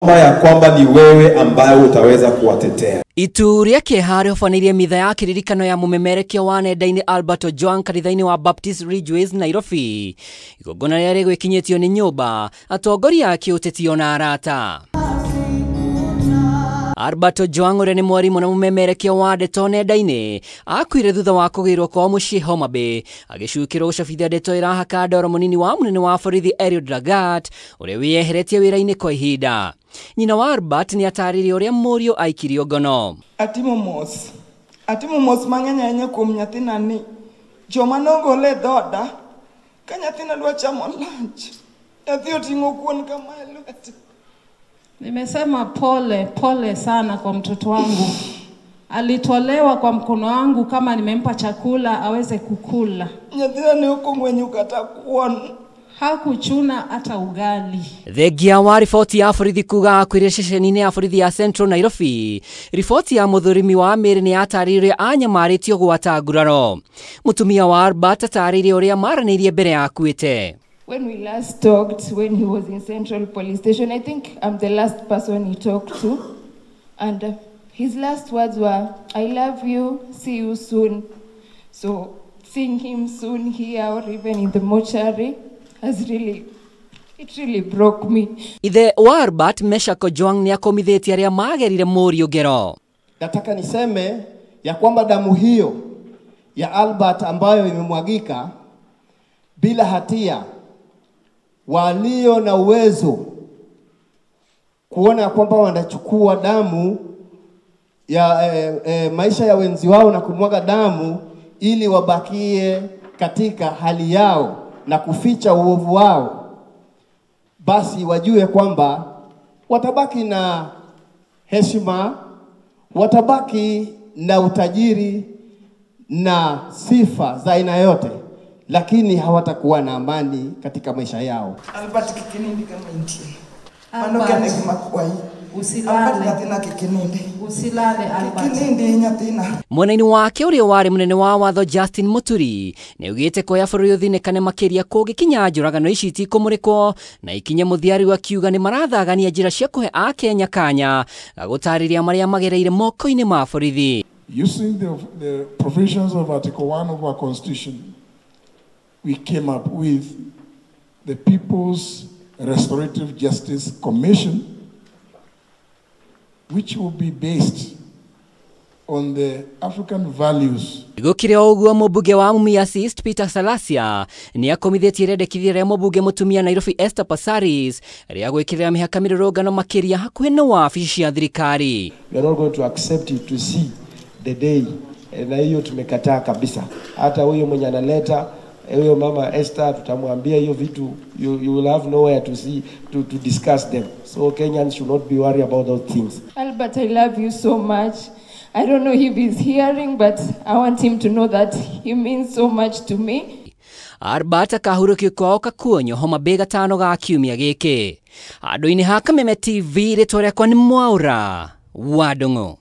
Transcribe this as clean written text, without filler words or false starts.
Ya kwamba ni wewe ambaye utaweza kuwatetea. Itu rĩa kĩeha rĩhobanĩirie mitha ya kĩririkano ya mũmemerekia wa nenda-inĩ Albert Ojwang kanitha-inĩ wa Baptist Ridgeways Nairobi. Igongona rĩrĩa rĩgwĩkinyĩtio nĩ nyũmba, atongoria a kĩũteti ona arata. Albert Ojwang ũrĩa nĩ mwarimũ na mũmemerekia wa ndeto nenda-inĩ akuire thutha wa kũgĩrwo kwao mũciĩ Homa Bay, agĩcukĩrwo gũcabithia ndeto ĩrahaka ndoro mũnini wa mũnene wa borithi Eliud Lagat ũrĩa wĩyeheretie wĩra-inĩ kwa ihinda. Nyina wa Albert nĩ atarĩirie ũrĩa mũriũ aikirio ngono. Atimo mos. Atimo mos mang'eny ahinya kuom nyathina ni. Joma nogole e dhoda, ka nyathina dwa chamo lunch, nyathi oting'o kuon kama e lwete. Nimesema pole pole sana kwa mtoto wangu. Alitolewa kwa mkono wangu kama nimempa chakula aweze kukula. Nyathina ne ok ong'wenyo kata kuon. Hakuchuna hata ugali. Thengia wa riboti ya borithi kuga akuire ceceni-inĩ ya borithi ya Central Nairobi. Riboti ya mũthũrimi wa mĩĩrĩ nĩ yatarĩirie anyamarĩtio gwata nguraro. Mũtumia wa Albert atarĩirie ũrĩa maranĩirie mbere ya akuĩte. When we last talked, when he was in Central Police Station, I think I'm the last person he talked to. And his last words were, I love you, see you soon. So seeing him soon here or even in the mortuary has really, it really broke me. Ithe wa Albert Meshack Ojwang nĩ akomithĩtie arĩa magerire mũriũ ngero. Nataka niseme ya kwamba damu hiyo ya Albert ambayo imemwagika bila hatia, walio na uwezo kuona kwamba wanachukua damu ya maisha ya wenzi wao na kumwaga damu ili wabakie katika hali yao na kuficha uovu wao, basi wajue kwamba watabaki na heshima, watabaki na utajiri na sifa za aina yote, lakini hawatakuwa na amani katika maisha yao. Albert kikinindi kama intie. Mano kene gimakwai. Usilale. Albert nyathina kikinindi. Usilale Albert. Kikinindi nyathina. Mwena-inĩ wake ũrĩa warĩ mũnene wa watho Justin Muturi nĩaugĩte kuoya bũrũri ũthinĩkane makĩria kũngĩkinya njũragano ici itikũmũrĩkwo na ikinye mũthia rĩu akiuga nĩ marathagania njĩra cia kũhe akenya kanya ga gũtarĩria marĩa magereire moko-inĩ ma borithi. Using the provisions of Article 1 of our Constitution, we came up with the People's Restorative Justice Commission, which will be based on the African values. Gũkĩrĩ o ũguo mũmbunge wa Mumias East Peter Salasya nĩ akomithĩtie rĩendekithia rĩa mũmbunge mũtumia Nairobi Esther Passaris rĩa gwĩkĩrĩra mĩhaka mĩrũrũngano makĩria hakuhĩ na wabici cia thirikari. We are not going to accept it to see the day, na hiyo tumekataa kabisa. Hata huyo mwenye analeta huyo mama Esther tutamwambia hiyo vitu, you will have nowhere to see to discuss them. So Kenyans should not be worried about those things. Albert, I love you so much. I don't know if he's hearing, but I want him to know that he means so much to me. Albert akahurũkio kwao Kakuonyo Homa Bay gatano ga kiumia gĩkĩ. Handũ-inĩ ha Kameme TV, rĩtwa rĩakwa nĩ Mwaũra wa Ndung'u.